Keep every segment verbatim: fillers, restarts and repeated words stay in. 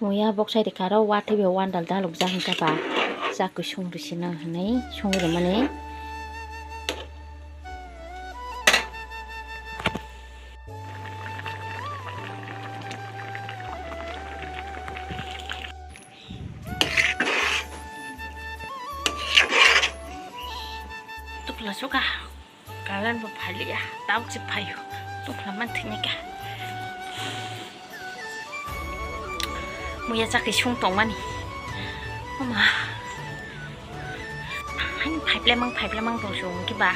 Muya boksai rikaro watwi bai wandal dalukjak hwnkhe ba chakwi sung rwsino hwnwi sung rwmani. Tukla suka. Current bo phaliya, tabuk se phaio. Tukla man thwinai kha. Muya chakwi sung tongmani. Oma. Hain phaiple mang, phaiple mang tong sung kiba.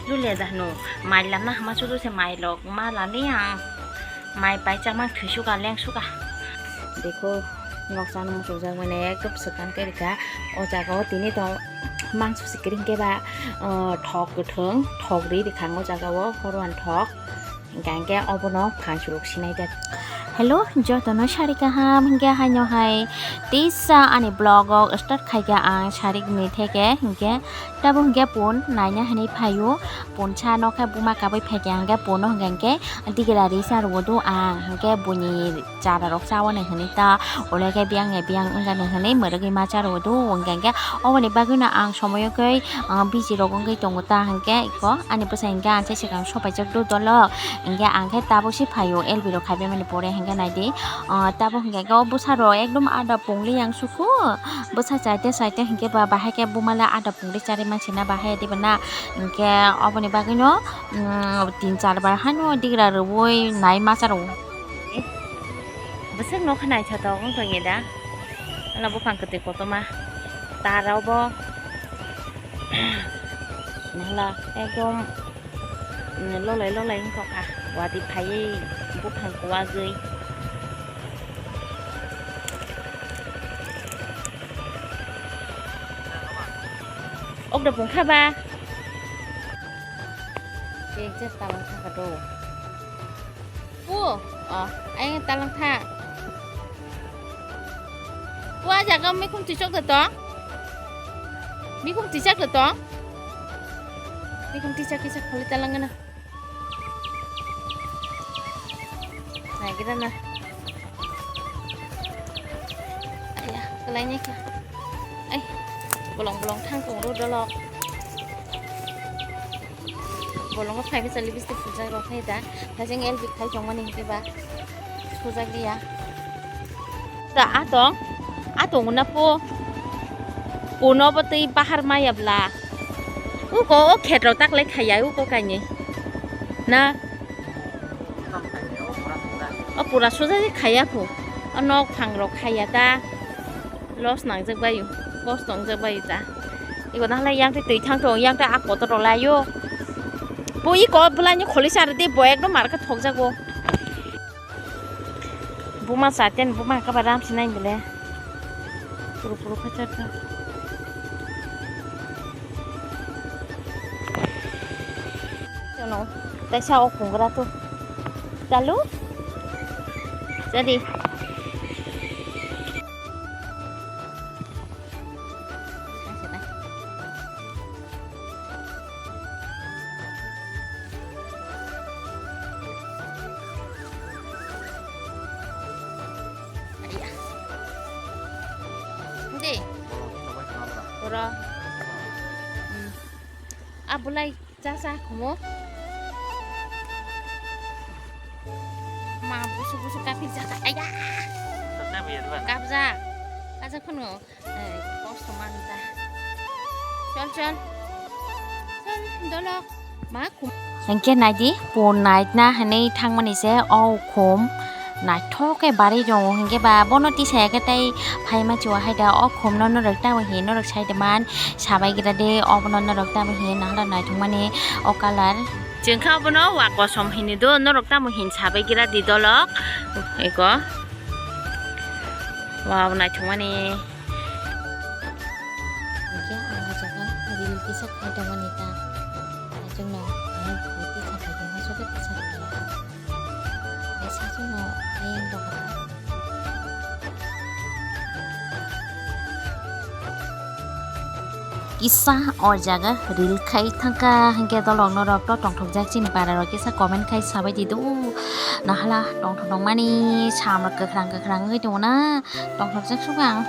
Lule da no. Mai lamna hama sudu se mai lok ma lali ang. Mai pai chak mang thwi suka, leng suka. Dekho, noksa nung sujak mane ekdom swkang ke rika. O jaga o tini tong mangso sikring ke ba, uh, thok kwthwng, thok ri rikhang o jaga o, horwan thok. Hingke hingke obono phan suruk sinai de. Hello, jotono sari kaham, hingke haino hai tisa ani vlog o start khaikha ang sarik ni theke, hingke tabo hingke pun naina hinui phaio, pun sa nokha buma kabui phaikha, hingke puno hingke hingke digira ri sa rwo do ang, hingke buini chara rok chawane hinui ta, olo khe biyang ni biyang wngya ni hinui mwrwgwi ma cha rwo do, hingke hingke oboni bagwino ang somoyo khe, ah, busy rok wngwi tongo ta, hingke iko ani bwsai hingke ang se swkang sopaijak do dolo, hingke ang khe tabuk se phaio L B rok khaibai mani pore, hingke naidi, ah, tabuk hingke o bwsa rok ekdom ada pungli yang suku, bwsa chaite chaite hingke ba bahai khe buma le ada pungli chari mansi na bahai diba na, hingke oboni bagwino, mm, tin char bar haino digira rwui nai ma cha rwo. Bwswk nokha naithotok wng tongya da. Ano buphang kwtwi kotorma. Tarao bo. Nahla ekdom, mm, lolai lolai wng tongkha. Wadi phaiwi buphang kuwagwi. Okda pungkha ba. Kengcher talang thangkha do. Pu, o, ayang talang tha. Pu, a jaga mikhum tichok da tong? Mikhum tichak da tong? Mikhum tichak kisa kholi talang gana. Nai gana na. Aya, kalai ni kha. Ai, bolong bolong thang tong ro dolok. Bolongo phai bwsa lipstick sujak rok khai da. Hajeng L B khai tongmani hwnkhe ba sujak liya. Da atong, atong na po. Kono bo tei bahar maya bla. Uko o khetro tak lai khaya uko kaini. Na. O pura sujak khai ya kho. O nok phang rok khaya ta. Loss nangjak baio, kosto wngjak baio ta. Iko nahlai yang tei twi thang tong, yang tei a kotor rok lai o. Bo iko bwlai ni kholi chari tei bo ekdom mar khe thokjago. Buma chaten buma khe ba ram sinai bele. Puru puru khe char ta. Chano, taisa o kungra to. Chalo. Jadi. Iya. Hindi. Ora. Hmm. Abulai. Cha cha khumo. Ma busu busu kapir jaka. Aya. Kapja. Kaja khunu. Eh, kosto man ta. Chol chol. Chol dolok. Ma khum. Hingke naidi pon naitna hinui thangmani se o khum. Naithok khe barwi tongo, hinkhe ba bono tisaya khe tei phaima chuwa hai da o khumno norok tamo hin norok sai de man sabai gira de, obono norok tamo hin nahara naithokmani o colour. Chwng kha obono wa kosom hini do, norok tamo hin sabai gira di dolok eko. Wow, naithokmani. Hinkhe ang o jaga reel kisa khai tongmani ta. Achukno ang bo tisa khai tongma sogwi tisa khai. Sasongno ayang doga. Kisa o jaga reel khai thangkha, hinkhe dolok norok to tongthokjak chini para rok kisa comment khai sabai di do. Nahala tongthok tongmani samrok kwkhwrang kwkhwrang wngwi tongo na, tongthokjak suka ang.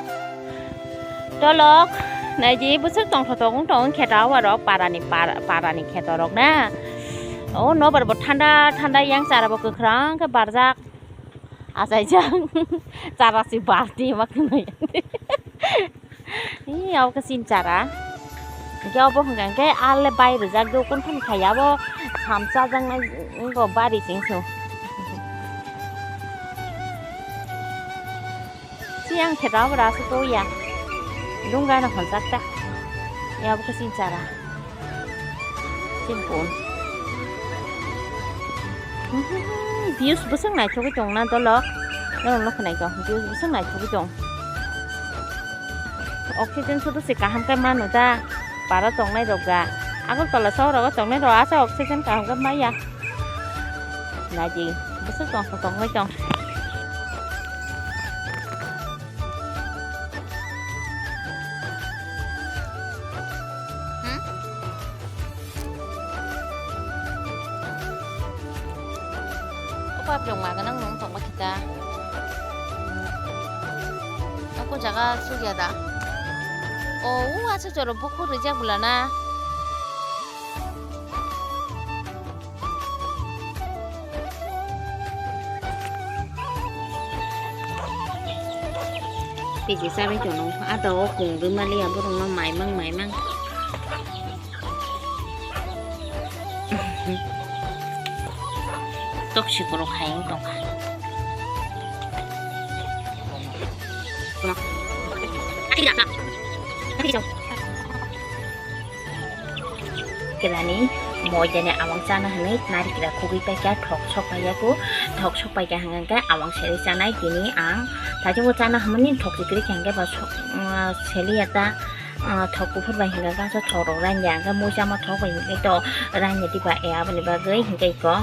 Dolok, naidi bwswk tongthok tong tong khe ta o rok parani, par-, parani kheto rok na. O nobar bo thanda thanda yang chara bo kwkhwrang khe barjak. Achaijak chara si barti ma khwnai. Ee, abo khe chini chara. Hinkhe obo hwnka hinkhe ale bai rijak do, kunthani khai abo samsa jaknai wngkha bari chengsu. Chiyang khe abo rasa to ya. Dungga no honjak ta. Ee, abo khe chini chara. Chini phone. Views bwswk naithogwi tong na dolok. Norok nukho naikho. Views bwswk naithogwi tong. Oxygen sudu se kaham khe mano da. Para tongnai rok ga. Agartala sohor rogo tongnai rok asa oxygen kaham khe maya. Naidi. Bwswk tong tongwi tong. Hmm? Opa, piyok ma ganang nung tong ba kita. Aku jaga sugya da. Oh, u asa choro buku rejak bulana. Piji sabai tono, ado o kung rwmaliya borokno maimang maimang. Toksi borok hai wng tongkha. Kelani moidani awang chana hinwi narikra khugwi paikha, thok sok paiyaku, thok sok paikha hwnkhe awang seri chanai tini ang thajabo chana hwnmani thok chikri khe hwnkhe ba sok, ah, seliya ta, ah, thok kuphur bai hwnkhe kaisa thok rok ranya hwnkhe muisa ma thok bai hwnkhe to ranya diba e aboni bagwi hwnkhe iko.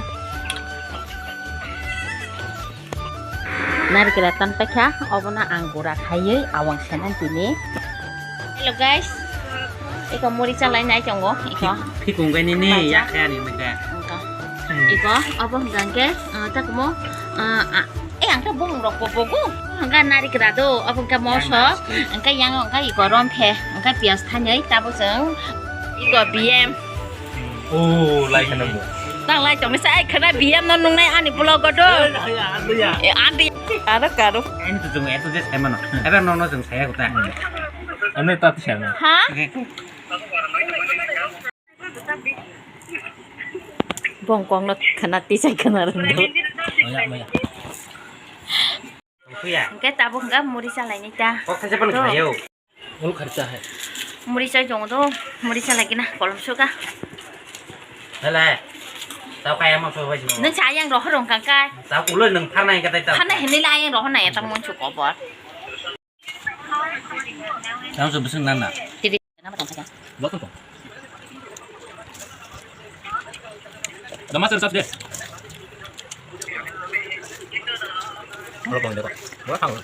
Narikra tan paikha, obono ang gura khaiwi awang senai tini. Hello guys, iko muri chalai nai tongo, iko. Phikung bai nini Bacha. Yakhe ani mega. Iko. Hmm. Iko, obo hwnkha hwnkhe, uh, takumo, uh, a, eh, ang khe bumung rok bo bogo. Hwnkha narikra do, obo hwnkha moso, hwnkha yang hwnkha iko romphe, hwnkha piyaj thanwi, tabo chwng iko B M. Oh, lai kheno bo. Tang lai tong sa ai khana B M no nungnai ani vlog o do. Eh, ya, ando ya. Eh, andi. Aro karo. Ani to jung eto je sai mano. Ero no no jung saya kota. Ano ta ti sai mano. Ha? Bongkong no khana ti sai khana rwng do. Maya, maya. Hwnkhe tabuk hwnkha muri chalainai ta. Kok thaisa phano khaio. Ul kharcha hai. Muri chai tongo do, muri chalai kina kolom suka. Hele. Tau kaya ma so bai. Nung cha yang rohor rong kang kai. Tau ulo nung pharnai ka tai tau. Pharnai hinui la yang rohor nai ta mun chu kobor. Tau so bising nana. Tiri nama tong kaya. Lo tong. Dama sir sab de. Lo tong de. Lo tong.